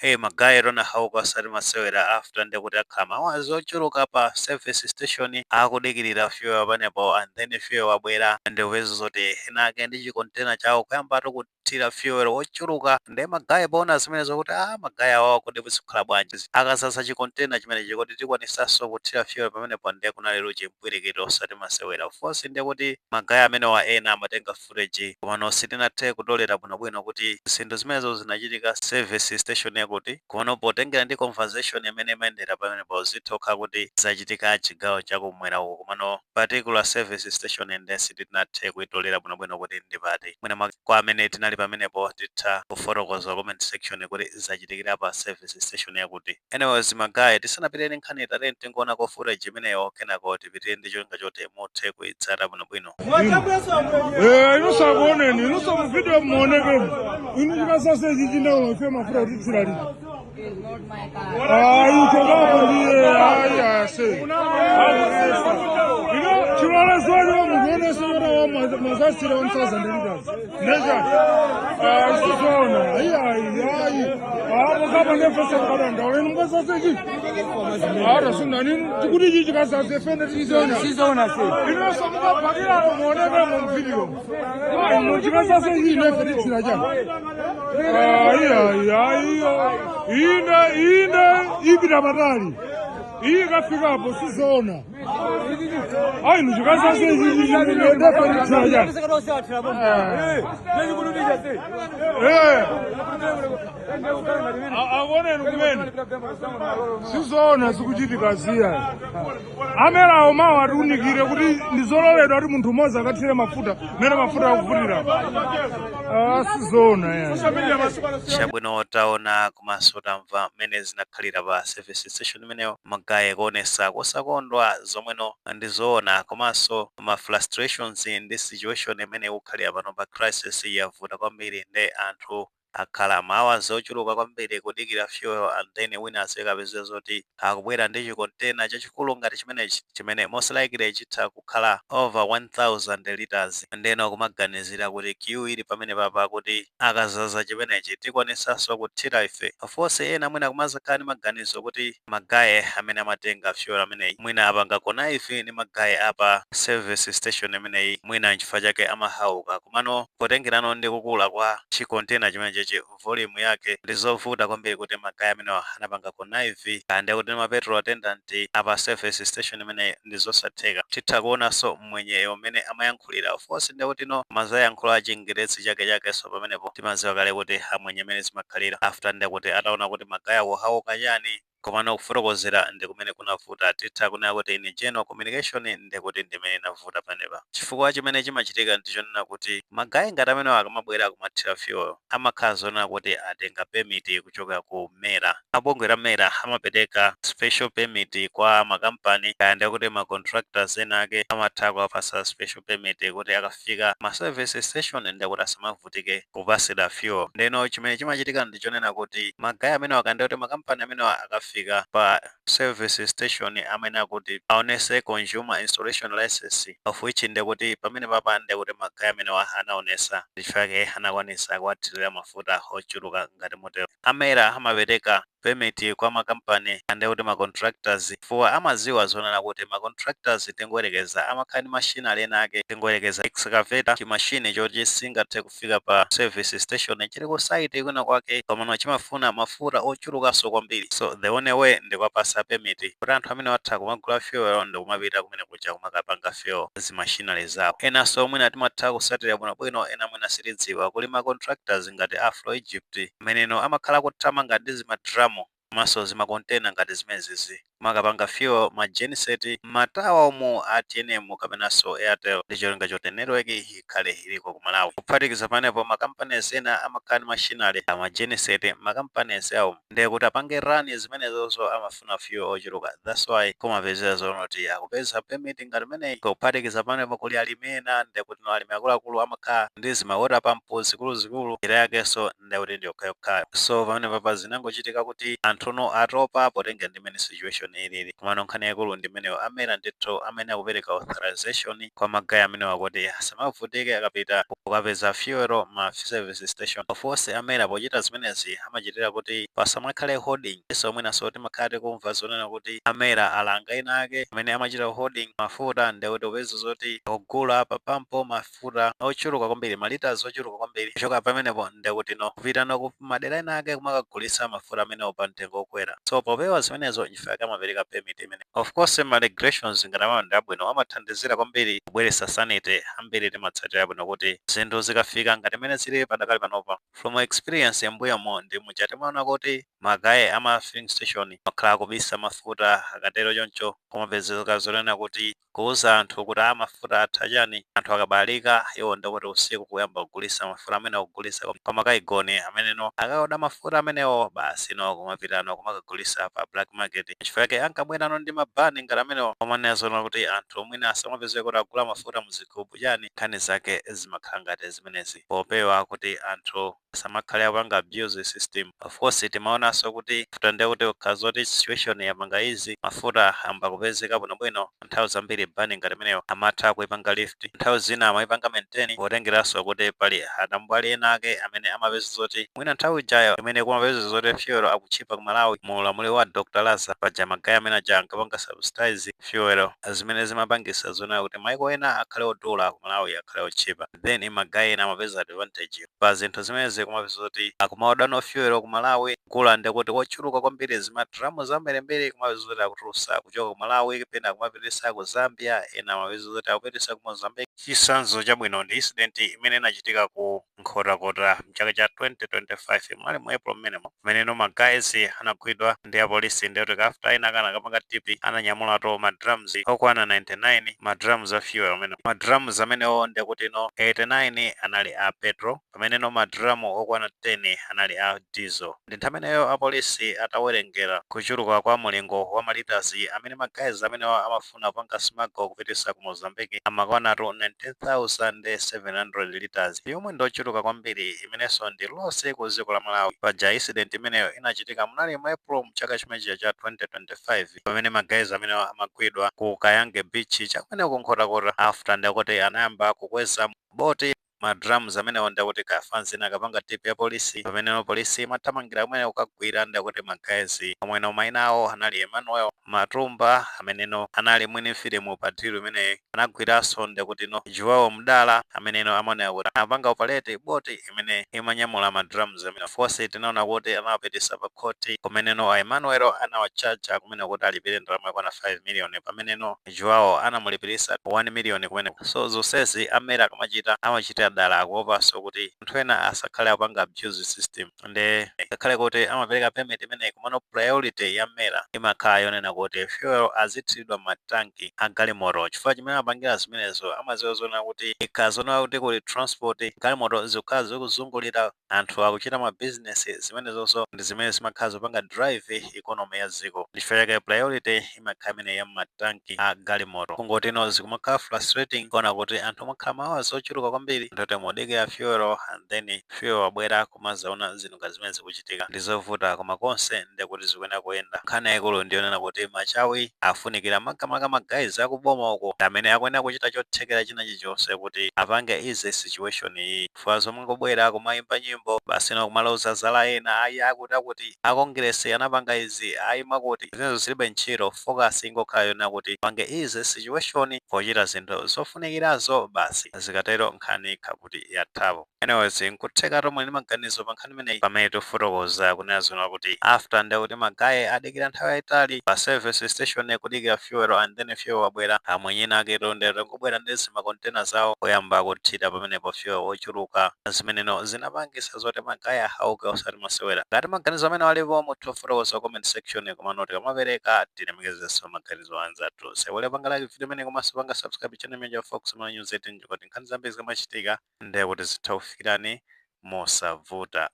Hey, ma guy tonahauka osati masewera after ndekuti akhala ma hours ochuluka pa service station akudikirira fuel panepo, and then fuel wabwera, ndikupeza zoti enake ndi chi container chawo kuyambatu kuthira fuel wochuluka. Ndi ma guy poona zimenezo kuti ma guy awawa kuti kuzikhala bwanji akazaza chi container chimenechi, kuti tikwanisanso kuthira fuel pamenepo? Ndiye kunali chimpwirikiti osati masewera. Of course, ndiye kuti ma guy amenewa ena amatenga footage, komano sitinathe kutolera bwinobwino kuti zinthu zimenezo zinachitika service station yakuti. Komano potengera ndi conversation imene imayendera pamenepo, zitha kuti zachitika chigawo chakumwera uko, komano particular service station ende sitinathe kuitolera bwinobwino kuti ndipati. Mwina kwa amene tinali pamenepo titha kufotokoza comment section kuti zachitikira pa service station yakuti. Anyways, ma guy, tisanapitire nkhani, tate tingoonako footage imeneyo, kenako tipitire ndi cholinga choti muthe kuitsata bwinobwino. Inosakuoneni inosa mu video muonekemo inu chikasase ichi chindaula ife mafuta kuti tsira liti. Ayi, chokapo ndiye ayi ase ino chilolezo mukuonesa kuti mazasira 1000 liters ndechani? Sizoona, ayi ayi ayi, apo kapa ndefesa kukadandaula inu mukasase ichi ata nini tikuti ichi chikasase fene tichizoona. Sizoona se. Inoso mukabhakirapo muonekemo mu video ayi chikasase ichi inefe titsira chani? Ayi ayi ayi, ine ine ipita patali iyi ikafikapo, sizoona ayi nuchikasase ichi ndefe titsira chani? Eh. Akuoneni kumene sizoona zikuchitika ziya. Amerawo mawo atiunikire kuti ndizololedwa kuti munthu umodzi akathire mafuta mmene mafuta akuvutira. Ah, sizoona ya. Chabwino, taona komanso tamva mmene zinakhalira pa service station imeneyo. Ma guy kuonesa kusakondwa, zomweno ndizoona, komanso ma frustrations ndi situation imene ikukhalira pano pa crisis yavuta kwambiri, ndi anthu akhala ma hours ochuluka kwambiri kudikira fuel, and then wina azikapeza zoti akubwera ndi chi container chachikulu ngati chimenechi, chimene most likely chitha kukhala over 1000 liters. Ndeno kumaganizira kuti queue ili pamene papa, kuti akazaza chimenechi tikwanisanso kuthira ife? Of course, ena mwina kumazakhala ndi maganizo kuti ma guy amene amatenga fuel ameneyi mwina apanga connive ndi ma guy apa service station imeneyi, mwina nchifukwa chake amahauka. Komano potengerano ndi kukula kwa chi container chimenechi, volume yake, ndi zovuta kwambiri kuti ma guy amenewa anapanga connive kande kuti ma petrol attendant apa service station imeneyi, ndi zosatheka. Titha kuonanso mwenyeyo mmene amayankhulira. Of course, ndi kuti no mazayankhula chingerezi chake chakenso pamenepo, timaziwa kale kuti amwenye amene zimakhalira after ndi kuti ataona kuti ma guy awo hauka chani, komano kufotokozera ndi kumene kunavuta. Titha kunena kuti in general communication ndi kuti ndimene inavuta panepa, chifukwa chimene chimachitika ndichonena kuti ma guy ngati amene akamabwera kumathira fuel amakhala zonena kuti atenga permit kuchoka ku MERA. Abungwe la MERA amapereka special permit kwa makampani, kaya ndi kuti ma contractors ena ake amatha kuwapasa special permit kuti akafika ma service station ndi kuti asamavutike kupasira fuel. Ndeno chimene chimachitika ndichonena kuti ma guy amene akande kuti makampani amene akafika pa service station amene akuti aonese consumer installation license, of which ndekuti pamene papa ndekuti ma guy amenewa anaonesa, ndichifukwa anakwanisa kuwathirira mafuta ochuluka ngati motero. A MERA amapereka permit kwa makampani ande kuti ma contractors, chifukwa amaziwa zonena kuti ma contractors, tingoyerekeza, amakhala ndi machinery ena ake, tingoyerekeza excavator, chimashini choti singathe kufika pa service station, chili ku site kwina kwake, komano chimafuna mafuta ochulukanso kwambiri. So the only way ndikuwapasa permit kuti anthu amene atha kumagula fuel ndi kumapita kumene kuja kumakapanga fuel zi machinery zawo. Enanso mwina timatha kusatira bwinobwino, ena mwina sitidziwa. Kuli ma contractors ngati Afro Egypt ameneno amakhala kuthamanga ndi zima drum komanso zima container ngati zimenezi kumakapanga fuel ma genset ma tower omwe a TNM kapenanso Airtel, ndi cholinga choti network ikhale iliko ku Malawi. Kuphatikiza panepo, ma companies ena amakhala ndi machinery ama genset ma companies awo, ndiye kuti apange run zimenezozo amafuna fuel ochuluka. That's why kumapezera zonoti akupeza permit ngati imeneyi. Kuphatikiza panepo, kuli alimi ena, ndiye kuti no alimi akuluakulu amakhala ndi zima water pump zikuluzikulu, njira yakenso ndiye kuti ndi yokhayokhayo. So pamene papa zinangochitika kuti anthuno atopa potenga ndi mmene situation ilili. Komano nkhani yakulu ndi imeneyo, a MERA ndithu amene akupereka authorization kwa ma guy amenewa kuti asamavutike akapita kukapeza fuel ma service station. Of course, a MERA pochita zimenezi amachitira kuti pasamazike Pasamakhale hoarding. So mwinaso timakhala tikumva zonena kuti a MERA alanga ena ake amene amachita hoarding mafuta, ndekuti upeza zoti kugula pa pampo mafuta ochuluka kwambiri, ma litres ochuluka kwambiri. Kuchoka pamenepo ndekuti no kupita no ku madera ena ake kumakagulisa mafuta amenewo pa mtengo okwera. So popewa zimenezo, nchifukwa chake amapereka permit imene. Of course, ma regulations ngati amene ndi abwino, amathandizira kwambiri kubweretsa sanity. Ambiri timatsatira bwino kuti zinthu zikafika ngati mene zili padakali panopa. From experience, mbuyomo ndi muja timaona kuti ma guys ama filling station makhala akubisa mafuta. Akatero choncho, kumapezeka zonena kuti kuuza anthu kuti a mafuta atha chani, anthu akabalika iwo ndikuti usiku kuyamba kugulisa mafuta amene akugulisa kwa makaigoni ameneno akaoda mafuta amenewo, basi no kumapitano kumakagulisa pa black market. Chifukwa chake ankabwerano ndi ma ban ngati amenewo omanena zoona kuti anthu mwina asamapezeke kuti agula mafuta muzigubu chani. Nkhani zake zimakhala ngati zimenezi popewa kuti anthu asamakhale apanga abuse system. Of course, timaonanso kuti mafuta ndiye kuti ukhaza zoti situation yapanga izi, mafuta amba kupezeka bwinobwino, nthawi zambiri ban ngati imeneyo amatha kuipanga lift, nthawi zina amayipanga maintain, potengeranso kuti pali atambwali ena ake amene amapeza zoti mwina nthawi ijayo imene kumapeza zoti fuel akutchipa ku Malawi mu ulamuliro wa Dr Laza paja, ma guys amene aja ankapanga subsidize fuel, zimene zimapangisa zonena kuti maiko ena akhale odula, ku Malawi akhale otchipa. Then ma guys ena amapeza advantage pa zinthu zimenezi, kumapeza zoti akumaoda no fuel ku Malawi kula ndikuti kochuluka kwambiri, zimadramu zambirimbiri, kumapeza zoti akutulusa kuchoka ku Malawi pena kumapitisa ku Zambia, ena amapeza zoti akupitisa ku Mozambique. Chitsanzo chabwino ndi incident imene inachitika ku Nkhotakota mchaka cha 2025, mwali mu April mmenemo, mmeneno ma guys anagwidwa ndi apolisi. Ndikuti after ena akana akapanga tip, ananyamulato ma drums okwana 99, ma drums a fuel amene. Ma drums amenewo ndikuti no 89 anali a petrol, pameneno ma drum okwana 10 anali a diesel. Ndi nthawi imeneyo apolisi atawerengera kuchuluka kwa mulingo wa ma litres amene ma guys amenewo amafuna kupanga smuggle kupitisa ku Mozambique, amakwanatu 19,700 liters, yomwe ndochuluka kwambiri, imenenso ndi loss ku dziko la Malawi. Paja incident imeneyo inachitika munali mu April mchaka chimenechi cha 2025, pamene ma guys amenewo amagwidwa ku Kayange Beach chakumene ku Nkhotakota, after ndikuti anayamba kukweza boti ma drums amenewo, ndikuti kafanzina akapanga tip ya polisi, pamenepo polisi imathamangira kumene kukagwira. Ndikuti ma guys omweno mayina awo anali Emmanuel Matumba, ameneno anali mwini filimu pa deal imeneyi. Anagwiranso ndikuti no Joao Mdala, ameneno amaoneka kuti apanga operate boti imene imanyamula ma drums amene. Of course, tinaona kuti anawapitisa pa khoti, kumeneno a Emmanuel anawachaja kumene kuti alipire ndalama yakwana 5 million, pameneno Joao anamulipirisa 1 million kumene. So zonsezi a MERA akamachita, amachitira dala, akuopanso kuti anthu ena asakhale apanga abuse system. Ndi ngakhale kuti amapereka permit imeneyi, komano priority ya MERA imakhala yonena kuti fuel azithiridwa matanki a galimoto, chifukwa chimene amapangira zimenezo, amadziwa zoona kuti ikazona kuti kuli transport, galimoto zikukhala zikuzungulira, anthu akuchita ma business, zimenezonso ndi zimene zimakhala zopanga drive economy ya dziko. Chifukwa chake priority imakhala imene ya matanki a galimoto. Kungotino zikumakhala frustrating kuona kuti anthu amakhala ma hours ochuluka kwambiri ndoti mudikira fuel, and then fuel wabwera, kumazaona zinthu ngati zimene zikuchitika. Ndi zovuta, koma konse ndikuti zikuyenera kuyenda. Nkhani yayikulu ndiyonena kuti machawi afunikira makamaka ma guys akuboma uko amene akuyenera kuchita chothekera china chilichonse kuti apange ease situation iyi, chifukwa zomwe ngobwera kumayimba nyimbo basi no kumaloza zala ena, ayi, akuti akuti akongresi anapanga izi, ayi, mwakuti zimenezo zilibe ntchito. Focus ingokhala yonena kuti pange ease situation pochita zinthu zofunikirazo basi. Zikatero nkhani ikha kuti yathapo. Anyways, nkutheka tomwe ndi maganizo pa nkhani imeneyi, pamene tifotokoza kunena zona kuti after ndekuti ma guys adikira nthawi yayitali pa service station kudikira fuel, and then fuel wabwera, amwenyena aketo ndete nkubwera ndi zima container zawo kuyamba kuthira pamenepo fuel wochuluka, zimeneno zinapangisa zoti ma guys ahauke osati masewera. Ngati maganizo amene alipo, mutha kufotokoza comment section. Komano tikamapereka, tilemekezenso maganizo anzathu. Sewole panga like video imene, komanso panga subscribe channel imene ya Fox Malawi News 18, kuti nkhani zambiri zikamachitika ndekuti zitha kufikirani mosavuta.